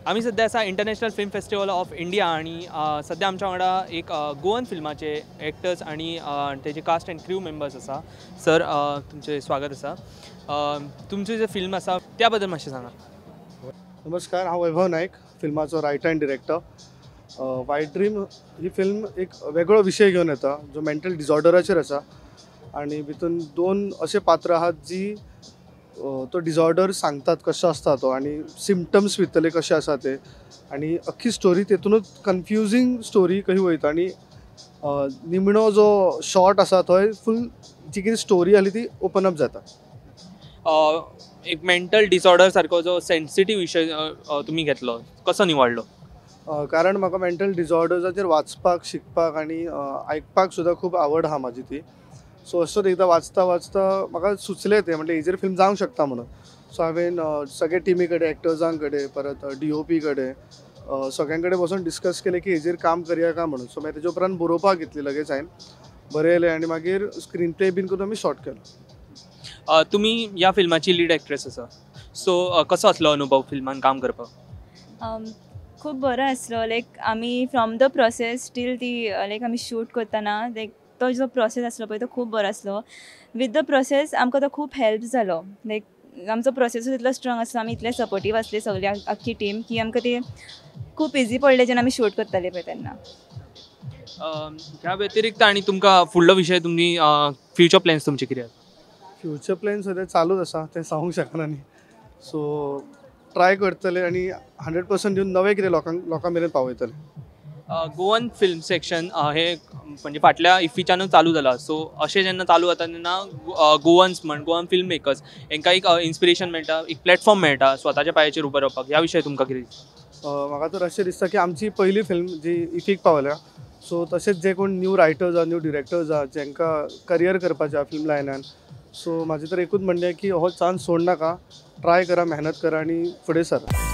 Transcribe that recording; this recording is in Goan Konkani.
आमी सध्या आसा International Film Festival of India आनी सध्या आमच्या वांगडा एक गोवन फिल्माचे एक्टर्स आनी तेजे कास्ट अँड क्रू मेंबर्स आसा. सर, तुमचें स्वागत आसा. तुमचें जें फिल्म आसा त्या बद्दल मातशें सांगा. नमस्कार, हांव वैभव नायक, फिल्माचो writer and director. White Dream ही फिल्म एक वेगळो विशय घेवन येता जो मेंटल डिसऑर्डराचेर आसा आनी भितून दोन अशे पात्र आहात जी तो डिसऑर्डर सांगतात कसो आसता तो आनी सिमटम्स भितरले कशे आसा ते, आनी अख्खी स्टोरी तेतूनच कन्फ्युजींग स्टोरी कशी वयता आनी निमणो जो शॉट आसा थंय फूल जी कितें स्टोरी आसली ती ओपन अप जाता. एक मेंटल डिसऑर्डर सारको जो सेन्सिटीव विशय तुमी घेतलो, कसो निवडलो? कारण म्हाका मेंटल डिसऑर्डर्साचेर वाचपाक, शिकपाक आनी आयकपाक सुद्दां खूब आवड आहा म्हाजी ती. सो असोच एकदां वाचता वाचता म्हाका सुचलें तें, म्हणलें हेजेर फिल्म जावंक शकता म्हणून. सो हांवें सगळे टिमी कडेन, एक्टर्सां कडेन, परत डीओपी कडेन, सगळ्यां कडेन बसून डिस्कस केलें की हेजेर काम करया काय म्हणून. सो मागीर तेजे उपरांत बरोवपाक घेतली लगेच हांवें, बरयलें आनी मागीर स्क्रीन प्ले बीन करून आमी शॉर्ट केलो. तुमी ह्या फिल्माची लीड एक्ट्रेस आसा, सो कसो आसलो अनुभव फिल्मान काम करपाक? खूब बरो आसलो. लायक आमी फ्रॉम the process till ती लायक आमी शूट करतना लायक तो जो प्रोसेस आसलो पळय तो खूब बरो आसलो. विथ the process आमकां तो खूब हेल्प जालो. लायक आमचो प्रोसेसूच इतलो स्ट्रॉंग आसलो, आमी इतले सपोर्टीव आसले सगळी आख्खी टीम की आमकां ते खूब इजी पडले जेन्ना आमी शूट करताले पळय तेन्ना. ह्या व्यतिरिक्त आनी तुमकां फुडलो विशय, तुमी फ्युचर प्लॅन्स तुमचे कितें आसा? फ्युचर प्लॅन सद्या चालूच आसा, तें सांगूंक शकना न्ही. सो ट्राय करतले आनी 100% दिवन नवें कितें लोकां मेरेन पावयतले. गोवन फिल्म सेक्शन हे म्हणजे फाटल्या इफ्फीच्यानूच चालू जाला. सो अशें जेन्ना चालू जाता तेन्ना गोवन्स म्हण, गोवन फिल्म मेकर्स हांकां एक इन्स्पिरेशन मेळटा, एक प्लॅटफॉर्म मेळटा स्वताच्या पांयाचेर उबो रावपाक. ह्या विशय तुमकां कितें दिसता? म्हाका तर अशें दिसता की आमची पयली फिल्म जी इफीक पावल्या, सो तशेंच जे कोण न्यू रायटर्स आहा, न्यू डिरेक्टर्स आहा, जांकां करियर करपाचें आहा फिल्म लायनान, सो म्हाजें तर एकूच म्हणणें की हो चान्स सोडनाका, ट्राय करा, मेहनत करा आनी फुडें सरा.